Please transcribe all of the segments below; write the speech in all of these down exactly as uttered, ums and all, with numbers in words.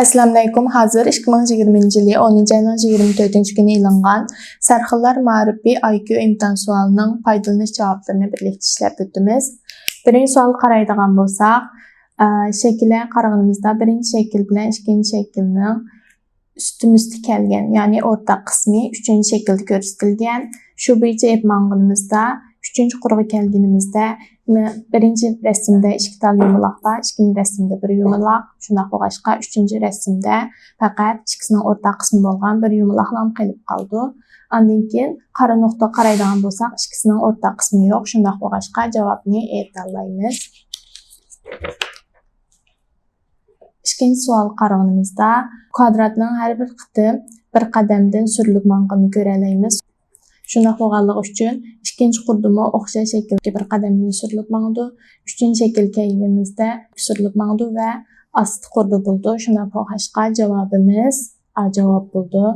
ئەسسالامۇئەلەيكۇم. ھازىر ئىككى مىڭ يىگىرمىنچى يىلى ئونىنچى ئاينىڭ يىگىرمە تۆتىنچى كۈنى ئېلىنغان سەرخىللار مائارىپى ئاي كيۇ ئىمتىھان سوئالىنىڭ پايدىلىنىش جاۋابلىرىنى بىرلىكتە ئىشلەپ ئۆتىمىز. بىرىنچى سوئالغا قارايدىغان بولساق، ئە، شەكىلگە قارىغىنىمىزدا بىرىنچى شەكىل بىلەن ئىككىنچى شەكىلنىڭ ئۈستىمىزدە كەلگەن، يەنى ئورتاق قىسمى ئۈچىنچى شەكىلدە كۆرسىتىلگەن. شۇ بويىچە ئېلىپ ماڭغىنىمىزدا، ئۈچىنچى قۇرغا كەلگىنىمىزدە، بىرىنچى رەسىمدە ئىككى تال يۇمىلاق بار، ئىككىنچى رەسىمدە بىر يۇمىلاق. شۇنداق بولغاچقا، ئۈچىنچى رەسىمدە پەقەت ئىككىسىنىڭ ئورتاق قىسمى بولغان بىر يۇمىلاقلا قېلىپ قالىدۇ. ئاندىن كېيىن قارا نۇقتىغا قارايدىغان بولساق، ئىككىسىنىڭ ئورتاق قىسمى يوق. شۇنداق بولغاچقا، جاۋابنى ئېيتالايمىز. ئىككىنچى سوئالغا قارىغىنىمىزدا، كۋادراتنىڭ ھەر بىر قېتىم بىر قەدەمدىن سۈرۈلۈپ ماڭغىنىنى كۆرەلەيمىز. شۇنداق بولغانلىقى ئۈچۈن، ئىككىنچى قۇردىمۇ ئوخشاش شەكىلگە بىر قەدەمدىن سۈرۈلۈپ ماڭىدۇ. ئۈچىنچى شەكىلگە كەلگىنىمىزدە، سۈرۈلۈپ ماڭىدۇ ۋە ئاستا قۇردا بولىدۇ. شۇنداق بولغاچقا، جاۋابىمىز ئا جاۋاب بولىدۇ.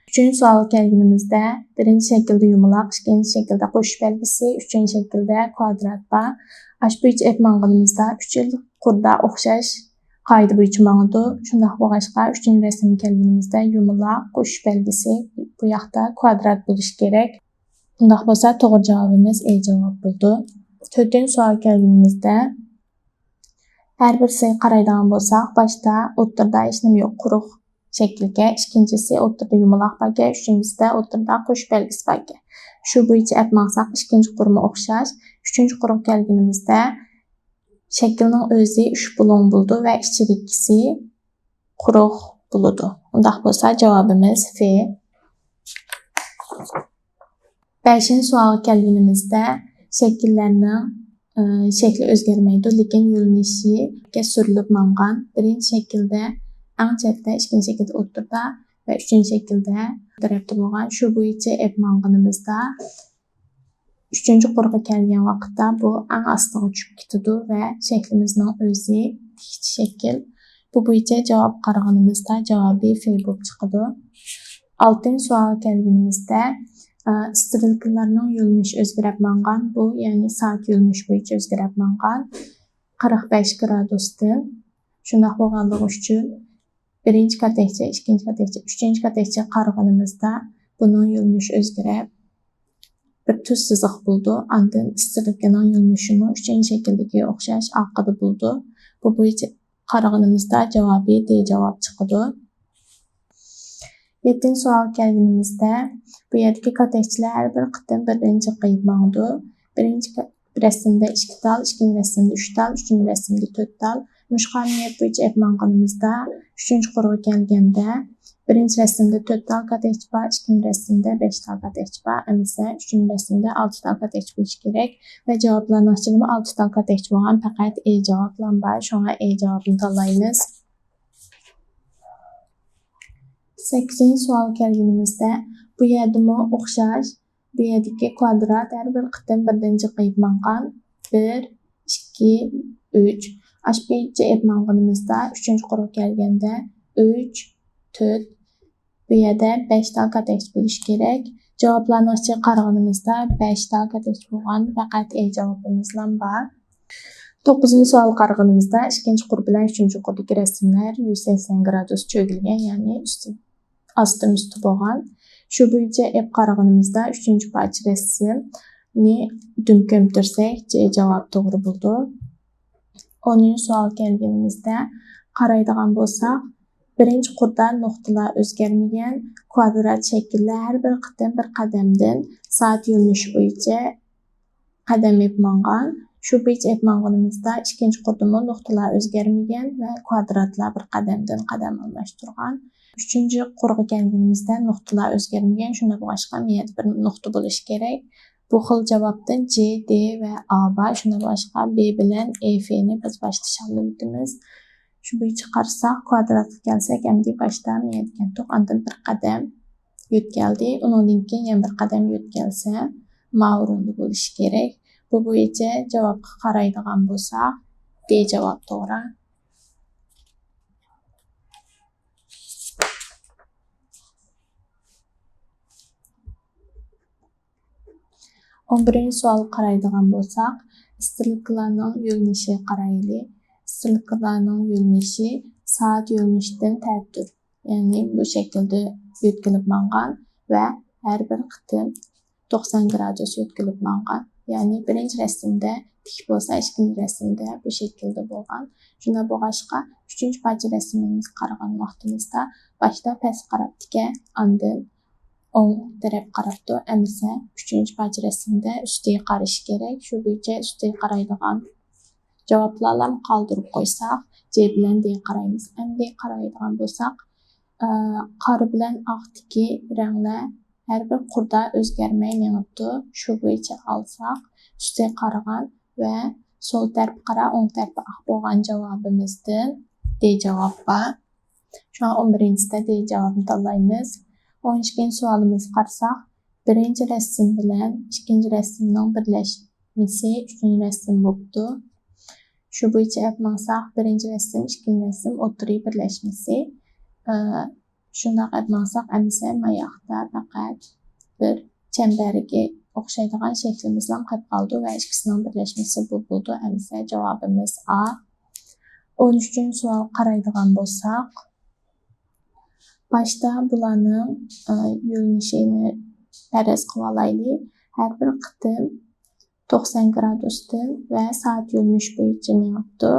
ئۈچىنچى سوئالغا كەلگىنىمىزدە، بىرىنچى شەكىلدە يۇمىلاق، ئىككىنچى شەكىلدە قوشۇش بەلگىسى، ئۈچىنچى شەكىلدە كۋادرات بار. ئاشۇ بويىچە ئېلىپ ماڭغىنىمىزدا، ئۈچ خىل قۇردا ئوخشاش قائىدە بويىچە ماڭىدۇ. شۇنداق بولغاچقا، ئۈچىنچى رەسىمگە كەلگىنىمىزدە، يۇمىلاق، قوشۇش بەلگىسى، بۇ ياقتا كۋادرات بولۇشى كېرەك. ئۇنداق بولسا، توغرا جاۋابىمىز ئې جاۋاب بولىدۇ. تۆتىنچى سوئالغا كەلگىنىمىزدە، ھەر بىرسىگە قارايدىغان بولساق، باشتا ئوتتۇرىدا ھېچنېمە يوق، قۇرۇق شەكىلگە، ئىككىنچىسى ئوتتۇرىدا يۇمىلاق باركەن، ئۈچىنچىسىدە ئوتتۇرىدا قوشۇش بەلگىسى باركەن. شۇ بويىچە ئەپ ماڭساق، ئىككىنچى قۇرمۇ ئوخشاش. ئۈچىنچى قۇرغا كەلگىنىمىزدە، شەكىلنىڭ ئۆزى ئۈچ بۇلۇڭ بولىدۇ ۋە ئىچىدىكىسى قۇرۇق بولىدۇ. ئۇنداق بولسا، جاۋابىمىز ف. بەشىنچى سوئالغا كەلگىنىمىزدە، شەكىللەرنىڭ، ئى، شەكلى ئۆزگەرمەيدۇ، لېكىن يۆنىلىشىگە سۈرۈلۈپ ماڭغان. بىرىنچى شەكىلدە ئەڭ چەتتە، ئىككىنچى شەكىلدە ئوتتۇرىدا ۋە ئۈچىنچى شەكىلدە تەرەپتە بولغان. شۇ بويىچە ئېلىپ ماڭغىنىمىزدا، ئۈچىنچى قۇرغا كەلگەن ۋاقىتتا بۇ ئەڭ ئاستىغا چۈشۈپ كېتىدۇ ۋە شەكلىمىزنىڭ ئۆزى تىكىچ شەكىل. بۇ بويىچە جاۋاب قارىغىنىمىزدا جاۋابى ف بولۇپ چىقىدۇ. ئالتىنچى سوئالغا كەلگىنىمىزدە، ئە، ئىسترېلكىلارنىڭ يۆنىلىشى ئۆزگىرەپ ماڭغان. بۇ، يەنى سائەت يۆنىلىشى بويىچە ئۆزگىرەپ ماڭغان. قىرىق بەش گرادۇستىن. شۇنداق بولغانلىقى ئۈچۈن، بىرىنچى كاتەكچە، ئىككىنچى كاتەكچە، ئۈچىنچى كاتەكچىگە قارىغىنىمىزدا، بۇنىڭ يۆنىلىشى ئۆزگىرەپ، بىر تۈز سىزىق بولىدۇ. ئاندىن ئىسترېلكىنىڭ يۆنىلىشىمۇ ئۈچىنچى شەكىلدىكىگە ئوخشاش ئارقىدا بولىدۇ. بۇ بويىچە قارىغىنىمىزدا، جاۋابى د جاۋاب چىقىدۇ. يەتتىنچى سوئالغا كەلگىنىمىزدە، بۇ يەردىكى كاتەكچىلەر ھەر بىر قېتىم بىردىن جىقىيىپ ماڭىدۇ. بىرىنچى كا-، رەسىمدە ئىككى تال، ئىككىنچى رەسىمدە ئۈچ تال، ئۈچىنچى رەسىمدە تۆت تال. مۇشۇ قانۇنىيەت بويىچە ئېلىپ ماڭغىنىمىزدا، ئۈچىنچى قۇرغا كەلگەندە، بىرىنچى رەسىمدە تۆت تال كاتەكچە بار، ئىككىنچى رەسىمدە بەش تال كاتەكچە بار، ئەمىسە ئۈچىنچى رەسىمدە ئالتە تال كاتەكچە بولۇشى كېرەك ۋە جاۋابلارنىڭ ئىچىدىمۇ ئالتە تال كاتەكچە بولغان پەقەت ئې جاۋابلا بار، شۇڭا ئې جاۋابىنى تاللايمىز. سەككىزىنچى سوئالغا كەلگىنىمىزدە، بۇ يەردىمۇ ئوخشاش، بۇ يەردىكى كۋادرات ھەر بىر قېتىم بىردىن جىقىيىپ ماڭغان. بىر، ئىككى، ئۈچ. ئاشۇ بويىچە ئېلىپ ماڭغىنىمىزدا، ئۈچىنچى قۇرغا كەلگەندە، ئۈچ، تۆت، بۇ يەردە بەش تال كاتەكچە بولۇشى كېرەك. جاۋابلارنىڭ ئىچىگە قارىغىنىمىزدا، بەش تال كاتەكچە بولغان، پەقەت ئې جاۋابىمىزلا بار. توققۇزىنچى سوئالغا قارىغىنىمىزدا، ئىككىنچى قۇر بىلەن ئۈچىنچى قۇردىكى رەسىملەر يۈز سەكسەن گرادۇس چۆگىلىگەن، يەنى ئۈستى ئاستى ئۈستى بولغان. شۇ بويىچە ئېلىپ قارىغىنىمىزدا، ئۈچىنچى پارچە رەسىمنى دۈم كۆمتۈرسەك، جاۋاب توغرا بولىدۇ. ئونىنچى سوئالغا كەلگىنىمىزدە، قارايدىغان بولساق، بىرىنچى قۇردا نۇقتىلار ئۆزگەرمىگەن، كۋادرات شەكىللەر ھەر بىر قېتىم بىر قەدەمدىن سائەت يۆنىلىشى بويىچە قەدەم ئېلىپ ماڭغان. شۇ بويىچە ئېلىپ ماڭغىنىمىزدا، ئىككىنچى قۇردىمۇ نۇقتىلار ئۆزگەرمىگەن ۋە كۋادراتلار بىر قەدەمدىن قەدەم ئالماشتۇرغان. ئۈچىنچى قۇرغا كەلگىنىمىزدە، نۇقتىلار ئۆزگەرمىگەن، شۇنداق بولغاچقا، مەيەردە بىر نۇقتا بولۇشى كېرەك. بۇ خىل جاۋابتىن ج، د ۋە ئا بار، شۇنداق بولغاچقا، ب بىلەن ئې، ف نى بىز باشتا چاللىۋېتىمىز. شۇ بويىچە قارىساق، كۋادراتقا كەلسەك، ئەمدى باشتا مەيەردە ئىكەنتۇق، ئاندىن بىر قەدەم يۆتكەلدى. ئۇنىڭدىن كېيىن يەنە بىر قەدەم يۆتكەلسە، ماۋۇ ئورۇندا بولۇشى كېرەك. بۇ بويىچە جاۋابقا قارايدىغان بولساق، د جاۋاب توغرا. ئون بىرىنچى سوئالغا قارايدىغان بولساق، ئىسترېلكىلارنىڭ يۆنىلىشىگە قارايلى. ئىسترېلكىلارنىڭ يۆنىلىشى سائەت يۆنىلىشىدىن تەتۈر، يەنى بۇ شەكىلدە يۆتكىلىپ ماڭغان ۋە ھەر بىر قېتىم توقسان گرادۇس يۆتكىلىپ ماڭغان. يەنى بىرىنچى رەسىمدە تىك بولسا، ئىككىنچى رەسىمدە بۇ شەكىلدە بولغان. شۇنداق بولغاچقا، ئۈچىنچى پارچە رەسىمىمىزگە قارىغان ۋاقتىمىزدا باشتا پەس قاراپتىكەن، ئاندىن ئوڭ تەرەپ قاراپتۇ. ئەمىسە ئۈچىنچى پارچە رەسىمدە ئۈستىگە قارىشى كېرەك. شۇ بويىچە ئۈستىگە قارايدىغان جاۋابلارنى قالدۇرۇپ قويساق، جى بىلەن دى قارايمىز. ئەمدى قارايدىغان بولساق، ئە، قارا بىلەن ئاقتىكى رەڭلەر ھەر بىر قۇردا ئۆزگەرمەي مېڭىپتۇ. شۇ بويىچە ئالساق، ئۈستىگە قارىغان ۋە سول تەرىپى قارا، ئوڭ تەرىپى ئاق بولغان جاۋابىمىزدىن دى جاۋاب بار. شۇڭا ئون بىرىنچىسىدە دى جاۋابىنى تاللايمىز. ئون ئىككىنچى سوئالىمىزغا قارىساق، بىرىنچى رەسىم بىلەن ئىككىنچى رەسىمنىڭ بىرلەشمىسى ئۈچىنچى رەسىم بوپتۇ. شۇ بويىچە ئەپ ماڭساق، بىرىنچى رەسىم، ئىككىنچى رەسىم ئوتتۇرىيى بىرلەشمىسى. ئە، شۇنداق ئەپ ماڭساق، ئەمىسە ماياقتا پەقەت بىر چەمبەرگە ئوخشايدىغان شەكلىمىزلا قېلىپ قالىدۇ ۋە ئىككىسىنىڭ بىرلەشمىسى بۇ بولىدۇ. ئەمىسە جاۋابىمىز ئا. ئون ئۈچىنچى سوئالغا قارايدىغان بولساق، باشتا بۇلارنىڭ، ئە، يۆنىلىشىنى پەرەز قىلىۋالايلى. ھەر بىر قېتىم توقسان گرادۇستىن ۋە سائەت يۆنىلىش بويىچە مېڭىپتۇ.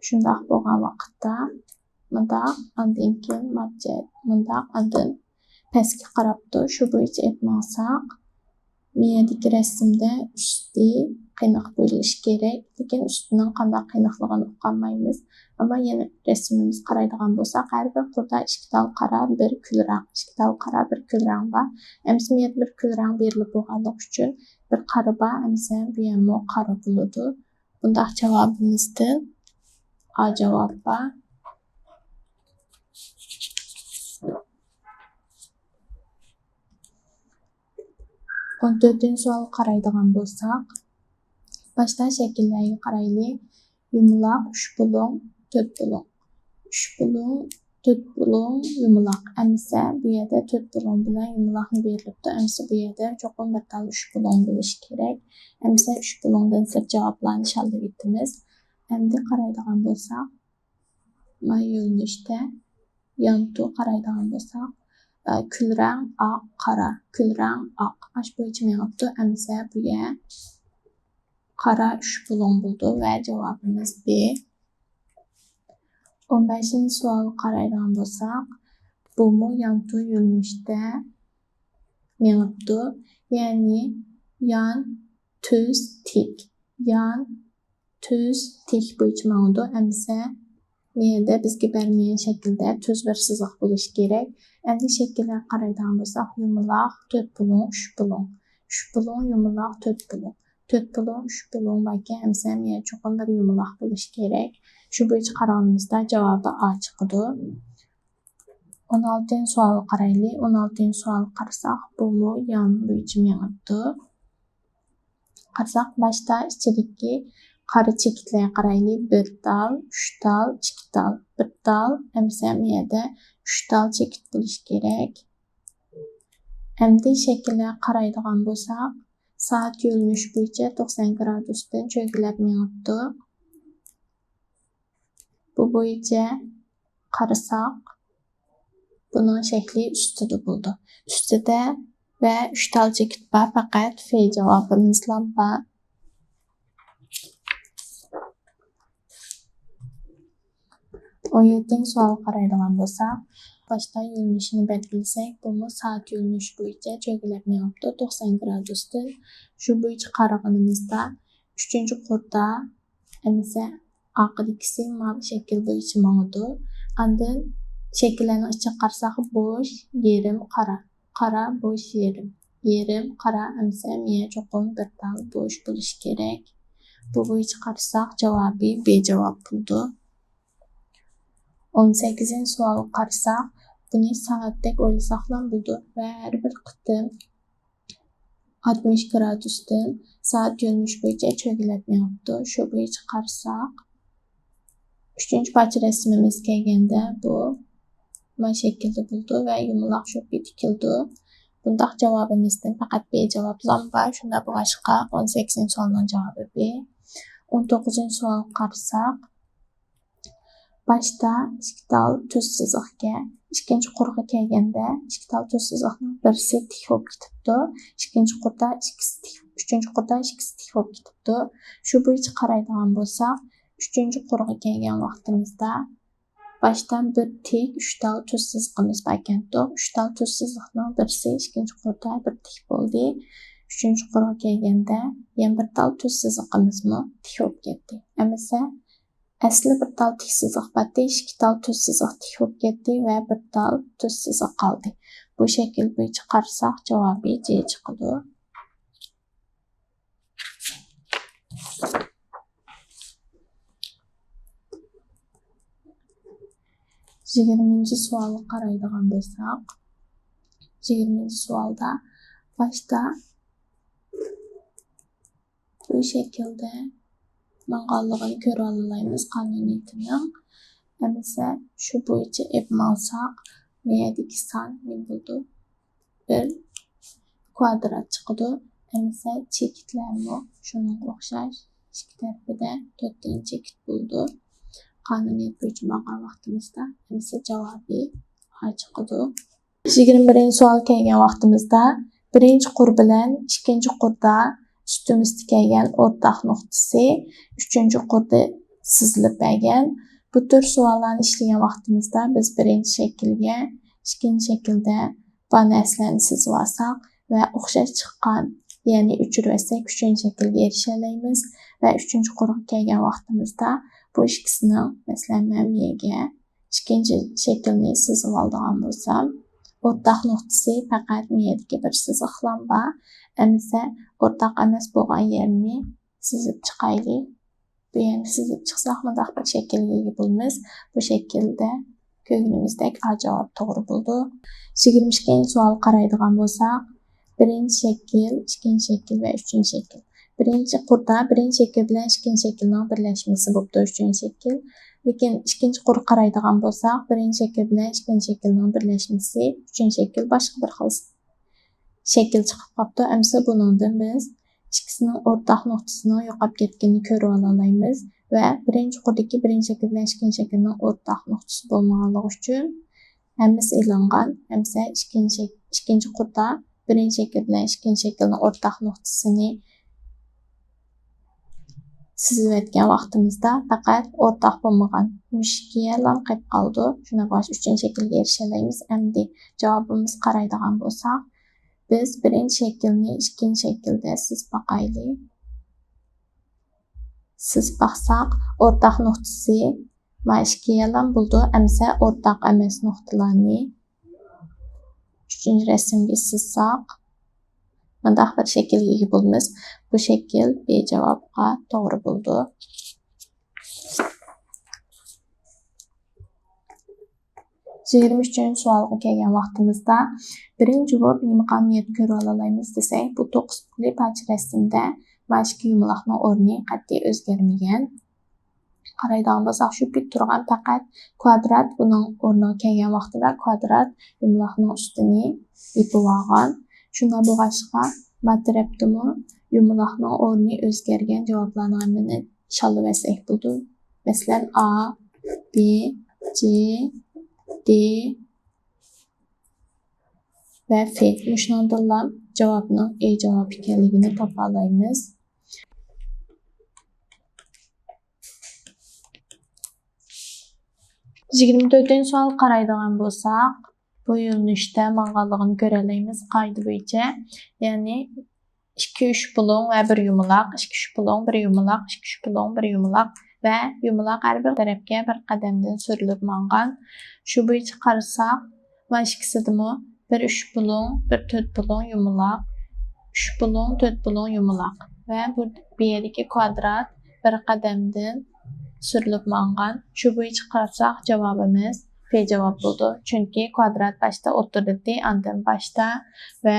شۇنداق بولغان ۋاقىتتا مۇنداق، ئاندىن كېيىن ماتچەت مۇنداق، ئاندىن پەسكە قاراپتۇ. شۇ بويىچە ئېلىپ ماڭساق، مېڭىدىكى رەسىمدە ئۈستى قېنىق بولۇشى كېرەك، لېكىن ئۈستىنىڭ قانداق قېنىقلىقىنى ئۇقالمايمىز. ئەمما يەنە رەسىمىمىزگە قارايدىغان بولساق، ھەر بىر قۇردا ئىككى تال قارا، بىر كۈل رەڭ، ئىككى تال قارا، بىر كۈل رەڭ بار. ئەمىسە مېڭىدە بىر كۈل رەڭ بېرىلىپ بولغانلىقى ئۈچۈن بىر قارا بار، ئەمىسە بۇ يەرمۇ قارا بولىدۇ. بۇنداق جاۋابىمىزدىن ئا جاۋاب بار. ئون تۆتىنچى سوئالغا قارايدىغان بولساق، باشتا شەكىللەرگە قارايلى. يۇمىلاق، ئۈچ بۇلۇڭ، تۆت بۇلۇڭ. ئۈچ بۇلۇڭ، تۆت بۇلۇڭ، يۇمىلاق. ئەمىسە بۇ يەردە تۆت بۇلۇڭ بىلەن يۇمىلاقنى بېرىلىپتۇ. ئەمىسە بۇ يەردە چوقۇم بىر تال ئۈچ بۇلۇڭ بولۇشى كېرەك. ئەمىسە ئۈچ بۇلۇڭدىن سىرت جاۋابلارنى نىشانلاۋېتىمىز. ئەمدى قارايدىغان بولساق، ما يۆنىلىشتە يانتۇ قارايدىغان بولساق، ئە، كۈل رەڭ ئاق، قارا، كۈل رەڭ ئاق. ئاش بويىچە مېڭىپتۇ. ئەمىسە بۇ يەر قارا ئۈچ بۇلۇڭ بولىدۇ ۋە جاۋابىمىز بى. ئون بەشىنچى سوئالغا قارايدىغان بولساق، بۇمۇ يانتۇ يۆنىلىشتە مېڭىپتۇ. يەنى يان، تۈز، تىك. يان، تۈز، تىك بويىچە ماڭىدۇ. ئەمىسە مېڭىدە بىزگە بەرمىگەن شەكىلدە تۈز بىر سىزىق بولۇشى كېرەك. ئەمدى شەكىللەرگە قارايدىغان بولساق، يۇمىلاق، تۆت بۇلۇڭ، ئۈچ بۇلۇڭ. ئۈچ بۇلۇڭ، يۇمىلاق، تۆت بۇلۇڭ. تۆت بۇلۇڭ، ئۈچ بۇلۇڭ باركەن، ئەمىسە مېڭە چوقۇم بىر يۇمىلاق بولۇشى كېرەك. شۇ بويىچە قارىغىنىمىزدا جاۋابى ئا چىقىدۇ. ئون ئالتىنچى سوئالغا قارايلى. ئون ئالتىنچى سوئالغا قارىساق، بۇمۇ يان بويىچە مېڭىپتۇ. قارىساق، باشتا ئىچىدىكى قارا چېكىتلەرگە قارايلى. بىر تال، ئۈچ تال، ئىككى تال. بىر تال، ئەمىسە مۇ يەردە ئۈچ تال چېكىت بولۇشى كېرەك. ئەمدى شەكىللەرگە قارايدىغان بولساق، سائەت يۆنىلىشى بويىچە توقسان گرادۇستىن چۆگىلەپ مېڭىپتۇ. بۇ بويىچە قارىساق، بۇنىڭ شەكلى ئۈستىدە بولىدۇ. ئۈستىدە ۋە ئۈچ تال چېكىت بار، پەقەت فې جاۋابىمىزلا بار. ئون يەتتىنچى سوئالغا قارايدىغان بولساق، باشتا يۆنىلىشىنى بەلگىلىسەك، بۇمۇ سائەت يۆنىلىشى بويىچە چۆگىلەپ مېڭىپتۇ، توقسان گرادۇستىن. شۇ بويىچە قارىغىنىمىزدا، ئۈچىنچى قۇردا ئەمىسە ئارقىدىكىسى ماۋۇ شەكىل بويىچە ماڭىدۇ. ئاندىن شەكىللەرنىڭ ئىچىگە قارىساق، بوش، يېرىم، قارا. قارا، بوش، يېرىم. يېرىم، قارا، ئەمىسە مۇ يەر چوقۇم بىر تال بوش بولۇشى كېرەك. بۇ بويىچە قارىساق، جاۋابى بې جاۋاب بولىدۇ. ئون سەككىزىنچى سوئالغا قارىساق، بۇنى سائەتتەك ئويلىساقلا بولىدۇ ۋە ھەر بىر قېتىم ئاتمىش گرادۇستىن سائەت يۆنىلىشى بويىچە چۆگىلەپ مېڭىپتۇ. شۇ بويىچە قارىساق، ئۈچىنچى پارچە رەسىمىمىزگە كەلگەندە، بۇ ما شەكىلدە بولىدۇ ۋە يۇمىلاق شوپى تىكىلىدۇ. بۇنداق جاۋابىمىزدىن پەقەت بې جاۋابلام بار. شۇنداق بولغاچقا، ئون سەككىزىنچى سوئالنىڭ جاۋابى بې. ئون توققۇزىنچى سوئالغا قارىساق، باشتا ئىككى تال تۈز سىزىقكەن، ئىككىنچى قۇرغا كەلگەندە ئىككى تال تۈز سىزىقنىڭ بىرسى تىك بولۇپ كېتىپتۇ، ئىككىنچى قۇردا ئىككىسى تىك، ئۈچىنچى قۇردا ئىككىسى تىك بولۇپ كېتىپتۇ. شۇ بويىچە قارايدىغان بولساق، ئۈچىنچى قۇرغا كەلگەن ۋاقتىمىزدا باشتا بىر تىك، ئۈچ تال تۈز سىزىقىمىز باركەنتۇق. ئۈچ تال تۈز سىزىقنىڭ بىرسى ئىككىنچى قۇردا بىر تىك بولدى. ئۈچىنچى قۇرغا كەلگەندە يەنە بىر تال تۈز سىزىقىمىزمۇ تىك بولۇپ كەتتى. ئەمىسە ئەسلى بىر تال تىك سىزىق بارتى، ئىككى تال تۈز سىزىق تىك بولۇپ كەتتى ۋە بىر تال تۈز سىزىق قالدى. بۇ شەكىل بويىچە قارىساق، جاۋابى جى چىقىدۇ. يىگىرمىنچى سوئالغا قارايدىغان بولساق، يىگىرمىنچى سوئالدا باشتا بۇ شەكىلدە ماڭغانلىقىنى كۆرۈۋالالايمىز قانۇنىيىتىنىڭ. ئەمىسە شۇ بويىچە ئېلىپ ماڭساق، بۇ يەردىكى سان نېمە بولىدۇ؟ بىر كۋادرات چىقىدۇ. ئەمىسە چېكىتلەرمۇ شۇنىڭغا ئوخشاش، ئىككى تەرىپىدە تۆتتىن چېكىت بولىدۇ. قانۇنىيەت بويىچە ماڭغان ۋاقتىمىزدا ئەمىسە جاۋابى ئا چىقىدۇ. يىگىرمە بىرىنچى سوئال كەلگەن ۋاقتىمىزدا، بىرىنچى قۇر بىلەن ئىككىنچى قۇردا ئۈستىمىزدە كەلگەن ئورتاق نۇقتىسى ئۈچىنچى قۇردا سىزىلىپ بەرگەن. بۇ تۈر سوئاللارنى ئىشلىگەن ۋاقتىمىزدا بىز بىرىنچى شەكىلگە ئىككىنچى شەكىلدە بار نەرسىلەرنى سىزىۋالساق ۋە ئوخشاش چىققان، يەنى ئۆچۈرۈۋەتسەك، ئۈچىنچى شەكىلگە ئېرىشەلەيمىز ۋە ئۈچىنچى قۇرغا كەلگەن ۋاقتىمىزدا بۇ ئىككىسىنىڭ، مەسىلەن، مەن بۇ يەرگە ئىككىنچى شەكىلنى سىزىۋالىدىغان بولسام، ئورتاق نۇقتىسى پەقەت مۇ يەردىكى بىر سىزىقلام بار. ئەمىسە ئورتاق ئەمەس بولغان يەرنى سىزىپ چىقايلى. بۇ يەرنى سىزىپ چىقساق، مۇنداق بىر شەكىلگە ئىگە بولىمىز. بۇ شەكىلدە كۆرگىنىمىزدەك ئا جاۋاب توغرا بولىدۇ. يىگىرمە ئىككىنچى سوئالغا قارايدىغان بولساق، بىرىنچى شەكىل، ئىككىنچى شەكىل ۋە ئۈچىنچى شەكىل. بىرىنچى قۇردا بىرىنچى شەكىل بىلەن ئىككىنچى شەكىلنىڭ بىرلەشمىسى بوپتۇ، ئۈچىنچى شەكىل. لېكىن ئىككىنچى قۇرغا قارايدىغان بولساق، بىرىنچى شەكىل بىلەن ئىككىنچى شەكىلنىڭ بىرلەشمىسى، ئۈچىنچى شەكىل باشقا بىر خىل شەكىل چىقىپ قاپتۇ. ئەمىسە بۇنىڭدىن بىز ئىككىسىنىڭ ئورتاق نۇقتىسىنىڭ يوقاپ كەتكىنىنى كۆرۈۋالالايمىز ۋە بىرىنچى قۇردىكى بىرىنچى شەكىل بىلەن ئىككىنچى شەكىلنىڭ ئورتاق نۇقتىسى بولمىغانلىقى ئۈچۈن ھەممىسى ئېلىنغان. ئەمىسە ئىككىنچى شەك-، ئىككىنچى قۇردا بىرىنچى شەكىل بىلەن ئىككىنچى شەكىلنىڭ ئورتاق نۇقتىسىنى سىزىۋەتكەن ۋاقتىمىزدا پەقەت ئورتاق بولمىغان مۇشۇ ئىككى يەرلا قېلىپ قالىدۇ. شۇنداق بولغاچ، ئۈچىنچى شەكىلگە ئېرىشەلەيمىز. ئەمدى جاۋابىمىزغا قارايدىغان بولساق، بىز بىرىنچى شەكىلنى ئىككىنچى شەكىلدە سىزىپ باقايلى. سىزىپ باقساق، ئورتاق نۇقتىسى مانا ئىككى يەرلا بولىدۇ. ئەمىسە ئورتاق ئەمەس نۇقتىلارنى ئۈچىنچى رەسىمگە سىزساق، مۇنداق بىر شەكىلگە ئىگە بولىمىز. بۇ شەكىل بى جاۋابقا توغرا بولىدۇ. يىگىرمە ئۈچىنچى سوئالغا كەلگەن ۋاقتىمىزدا، بىرىنچى بولۇپ نېمە قانۇنىيەتنى كۆرۈۋالالايمىز دېسەك، بۇ توققۇز پۇتلۇق پارچە رەسىمدە مانا ئىككى يۇمىلاقنىڭ ئورنى قەتئىي ئۆزگەرمىگەن. قارايدىغان بولساق، شۇ پېتى تۇرغان پەقەت كۋادرات بۇنىڭ ئورنىغا كەلگەن ۋاقتىدا كۋادرات يۇمىلاقنىڭ ئۈستىنى يېپىۋالغان. شۇنداق بولغاچقا، ما تەرەپتىمۇ يۇمىلاقنىڭ ئورنى ئۆزگەرگەن جاۋابلارنىڭ ھەممىنى شاللىۋەتسەك بولىدۇ. مەسىلەن، ئا، بى، جى، دى ۋە فى. مۇشۇنىڭدىنلا جاۋابنىڭ ئې جاۋاب ئىكەنلىكىنى تاپالايمىز. يىگىرمە تۆتىنچى سوئالغا قارايدىغان بولساق، بۇ يۆنىلىشتە ماڭغانلىقىنى كۆرەلەيمىز قائىدە بويىچە. يەنى ئىككى ئۈچ بۇلۇڭ ۋە بىر يۇمىلاق، ئىككى ئۈچ بۇلۇڭ، بىر يۇمىلاق، ئىككى ئۈچ بۇلۇڭ، بىر يۇمىلاق ۋە يۇمىلاق ھەر بىر تەرەپكە بىر قەدەمدىن سۈرۈلۈپ ماڭغان. شۇ بويىچە قارىساق، مانا ئىككىسىدىمۇ بىر ئۈچ بۇلۇڭ، بىر تۆت بۇلۇڭ يۇمىلاق، ئۈچ بۇلۇڭ، تۆت بۇلۇڭ يۇمىلاق ۋە بۇ، بۇ يەردىكى كۋادرات بىر قەدەمدىن سۈرۈلۈپ ماڭغان. شۇ بويىچە قارىساق، جاۋابىمىز بى جاۋاب بولىدۇ. چۈنكى كۋادرات باشتا ئوتتۇرىدا، ئاندىن باشتا ۋە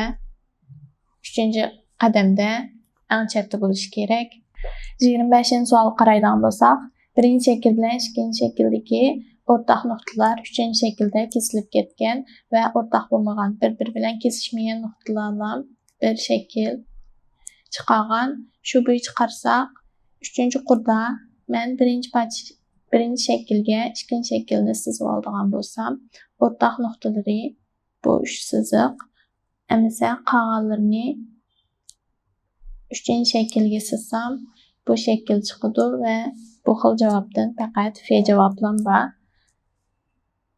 ئۈچىنچى قەدەمدە ئەڭ چەتتە بولۇشى كېرەك. يىگىرمە بەشىنچى سوئالغا قارايدىغان بولساق، بىرىنچى شەكىل بىلەن ئىككىنچى شەكىلدىكى ئورتاق نۇقتىلار ئۈچىنچى شەكىلدە كېسىلىپ كەتكەن ۋە ئورتاق بولمىغان، بىر-بىرى بىلەن كېسىشمىگەن نۇقتىلارلا بىر شەكىل چىقارغان. شۇ بويىچە قارىساق، ئۈچىنچى قۇردا مەن بىرىنچى پارچە بىرىنچى شەكىلگە ئىككىنچى شەكىلنى سىزىۋالىدىغان بولسام، ئورتاق نۇقتىلىرى بۇ ئۈچ سىزىق. ئەمىسە قالغانلىرىنى ئۈچىنچى شەكىلگە سىزسام، بۇ شەكىل چىقىدۇ ۋە بۇ خىل جاۋابتىن پەقەت ف جاۋابلام بار.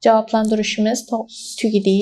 جاۋابلاندۇرۇشىمىز تو-، تۈگىدى.